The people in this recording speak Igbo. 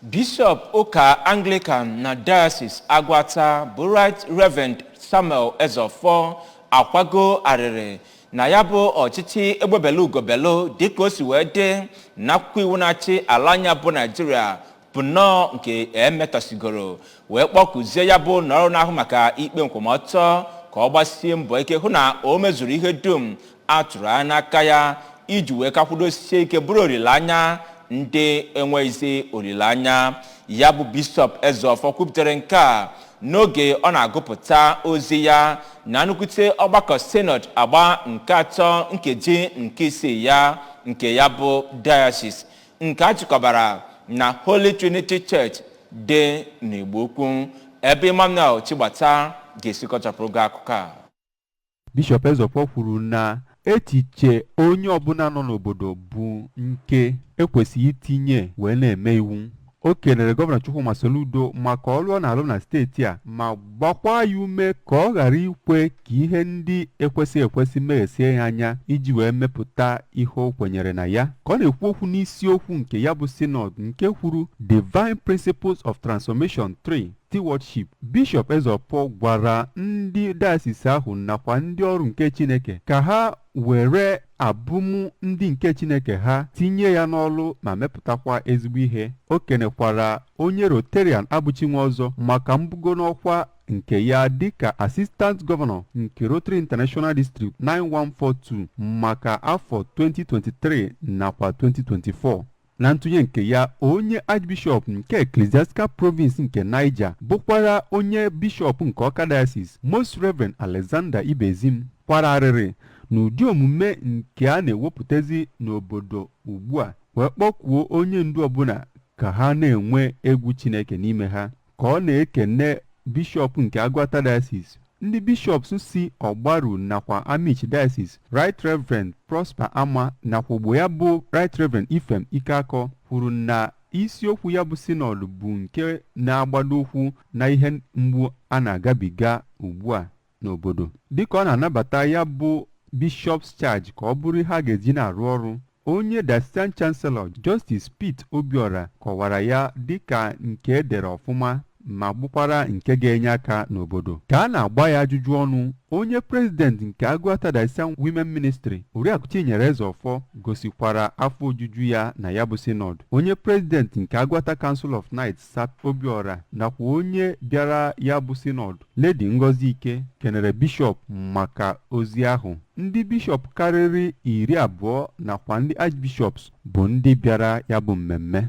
Bishọp ụka Anglican na Diocese Agụata bụ Right Reverend Samuel Ezeofor akwago arịrị na ya bụ ọchịchị egbebelu ugobelu dịka o si wee dị n'akwụkwọ iwu na-achị ala anyị bụ Naijiria bụ nnọọ nke emetọsigoro, wee kpọkuzie ya bụ nọrọ na-ahụ maka ikpe nkwụmọtọ ka ọ gbasie mbọ ike hụ na o mezuru ihe dum a tụrụ anya n'aka ya iji wee ka kwudosie ike bụrụ olileanya ndị enweghịzi olileanya. Ya bụ Bishọp Ezeofor kwupụtara nke a n'oge ọ na-agụpụta ozi ya na nnukwute ọgbakọ Synod agba nke atọ nkeji nke isii ya nke ya bụ diocese nke a chịkọbara na Holy Trinity Church dị n'Igbo Ukwu, ebe Emmanuel Chigbata ga-esikọchapụrụ gị akụkọ a. Bishọp Ezeofor kwuru na echiche onye ọbụla nọ n'obodo bụ nke ekwesịghị itinye wee na-eme iwu. O kelere Gọvanọ Chukwuma Soludo maka ọrụ ọ na-arụ na steeti a ma gbakwa ya ume ka ọ ghara ikwe ka ihe ndị ekwesịghị ekwesị meghesie ya anya iji wee mepụta ihe o kwenyere na ya. Ka ọ na-ekwu okwu n'isiokwu nke ya bụ synod nke kwuru "Divine Principles of Transformation 3 Stewardship", Bishọp Ezeofor gwara ndị diocese ahụ nakwa ndị ọrụ nke Chineke ka ha were abụmụ ndị nke Chineke ha tinye ya n'ọlụ ma mepụtakwa ezigbo ihe. O kenekwara onye Rotarian Abụchinweọzọ maka mbugo n'ọkwa nke ya dịka Assistant Governor nke Rotary International District 9142 maka afọ 2023 nakwa 2024. Na ntụnye nke ya, onye Archbishop nke Ecclesiastical Province nke Niger bụkwara onye bishọp nke Ọka Diocese, Most Reverend Alexander Ibezim, kwara arịrị n'ụdị omume nke a na-ewepụtazi n'obodo ugbu a, wee kpọkuo onye ndu ọbụla ka ha na-enwe egwu Chineke n'ime ha. Ka ọ na-ekene bishọp nke Agụata Diocese, ndị bishops si Ọgbaru nakwa Amichi Diocese, Right Reverend Prosper Ama nakwa ogbo ya bụ Right Reverend Ifem Ikeakọ, kwuru na isiokwu ya bụ synod bụ nke na-agbado ụkwụ na ihe mgbu a na-agabiga ugbu a n'obodo. Dịka ọ na-anabata ya bụ Bishop's Charge ka ọ bụrụ ihe a ga-eji na-arụ ọrụ, onye Diocesan Chancellor, Justice Pete Obiora, kọwara ya dịka nke edere ọfụma ma bụkwara nke ga-enye aka n'obodo. Ka a na-agba ya ajụjụ ọnụ, onye president nke Agụata Diocesan Women Ministry, Oriakụ Chinyere Ezeofor, gosikwara afọ ojuju ya na ya bụ synod. Onye president nke Agụata Council of Knights, Sap Obiora, nakwa onye bịara ya bụ synod, Lady Ngozi Ike, kenere bishọp maka ozi ahụ. Ndị bishọp karịrị 20 nakwa ndị archbishops bụ ndị bịara ya bụ mmemme.